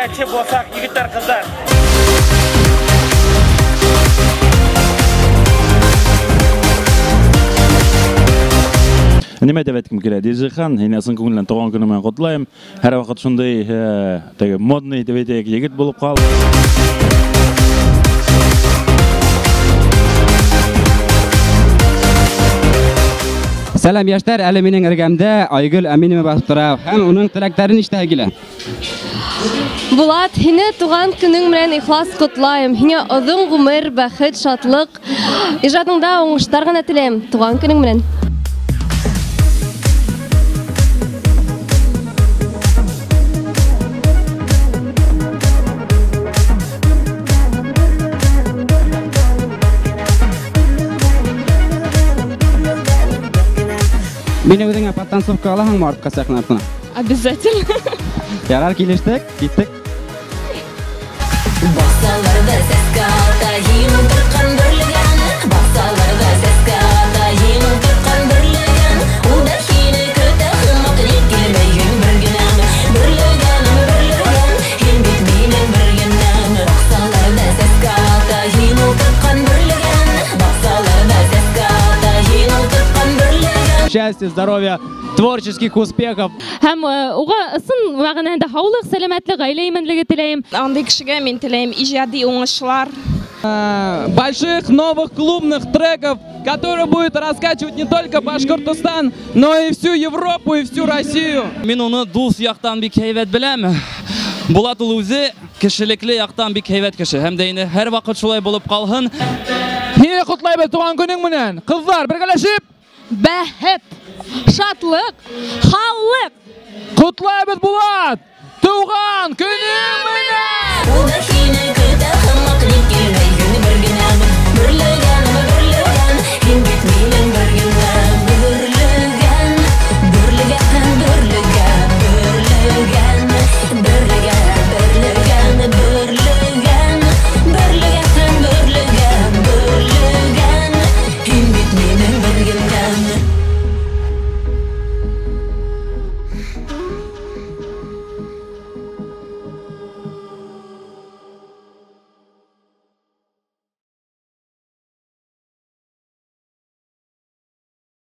Сәләтче булсаҡ, егеттәр, ҡыҙҙар. Нимә тип әйткем килә? Диджей-хан, һине ысын күңелдән тыуған көнөң менән ҡотлайым. Һәр ваҡыт шундай теге модный тип әйтәйек, егет булып ҡал. Сәләм, йәштәр, әле минең эргәмдә Айгөл Әминова баҫып тора һәм уның теләктәрен ишетәһе килә. Булат, һине туған көнөң менән ихлас ҡотлайым. Һиңә оҙон ғүмер, бәхет, шатлыҡ, ижадыңда уңыштар ғына теләйем. Туған көнөң менән. Мине үҙеңә подтанцовка алаһыңмы артҡа сәхнә артына? Обязательно. Ярар, килештек, киттек. Баҡсаларҙа сәскә ата, һин ултыртҡан бөрлөгән. Баҡсаларҙа сәскә ата, һин ултыртҡан бөрлөгән. Ул да һине көтә һымаҡ, ник килмәйһең бер генә? Бөрлөгәнем, бөрлөгән, һин бит минең бер генәм. Баҡсаларҙа сәскә ата, һин ултыртҡан бөрлөгән. Баҡсаларҙа сәскә ата, һин ултыртҡан бөрлөгән. Счастья, здоровья, творческих успехов. Һәм уға ысын мәғәнәһендә һаулыҡ, сәләмәтлек, ғаилә именлеге теләйем. Андый кешегә мин теләйем ижади уңышлар. Больших новых клубных треков, которые будут раскачивать не только Башкортостан, но и всю Европу и всю Россию. Мин уны дуҫ яҡтан бик һәйбәт беләм. Булат ул үҙе кешелекле яҡтан бик һәйбәт кеше. Һәм дә инде һәр ваҡыт шулай булып ҡалһын. Һине ҡотлайбыҙ тыуған көнөң менән. Ҡыҙҙар, бергәләшеп бәхет, шатлыҡ, һаулыҡ. Ҡотлайбыҙ, Булат! Тыуған көнөң менән! Ул да һине